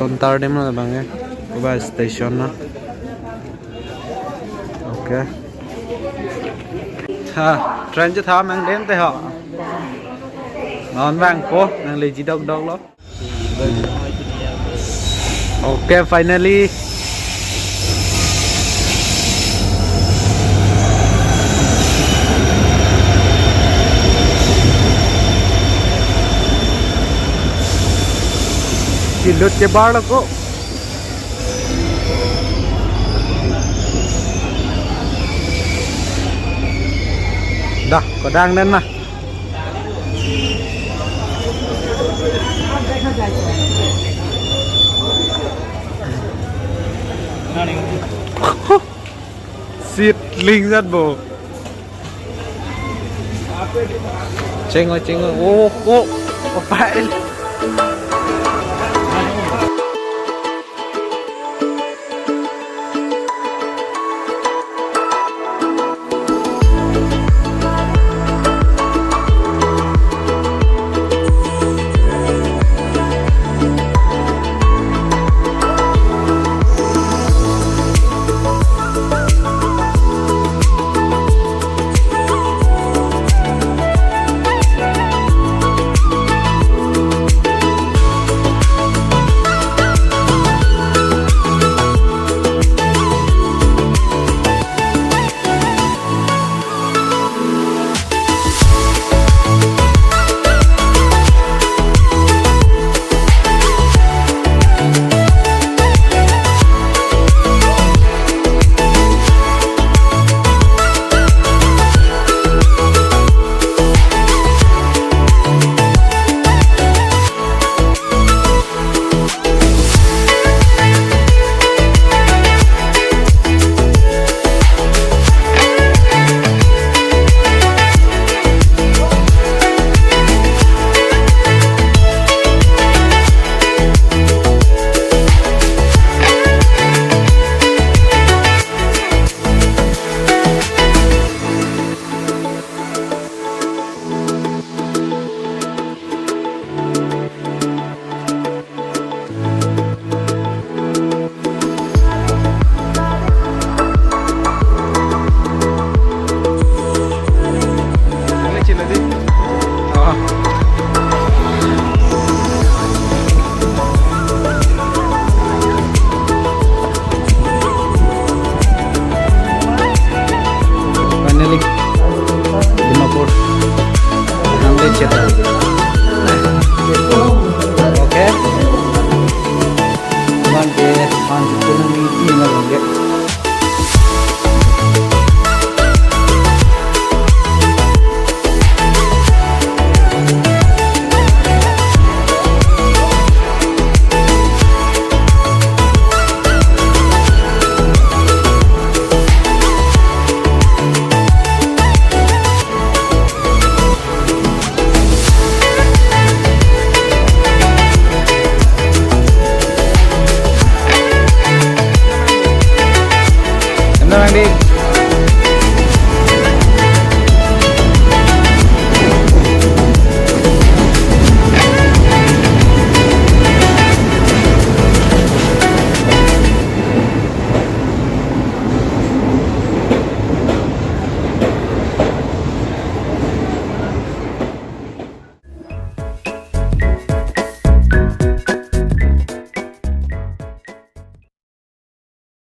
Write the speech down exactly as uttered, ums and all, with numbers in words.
Kontar adim lo bang ke. Koba station lo. Okay. Ha, train chethan nangdem te ho. Non bang ko, nangleji dokdok lo. Okay, finally. Kelut kebar lo ko. Dah, kodang den na. Seat link jat bo. Cheng oi, cheng oi. Oh, oh, oh, pai. Finally, Dimapur. Nangli cheta.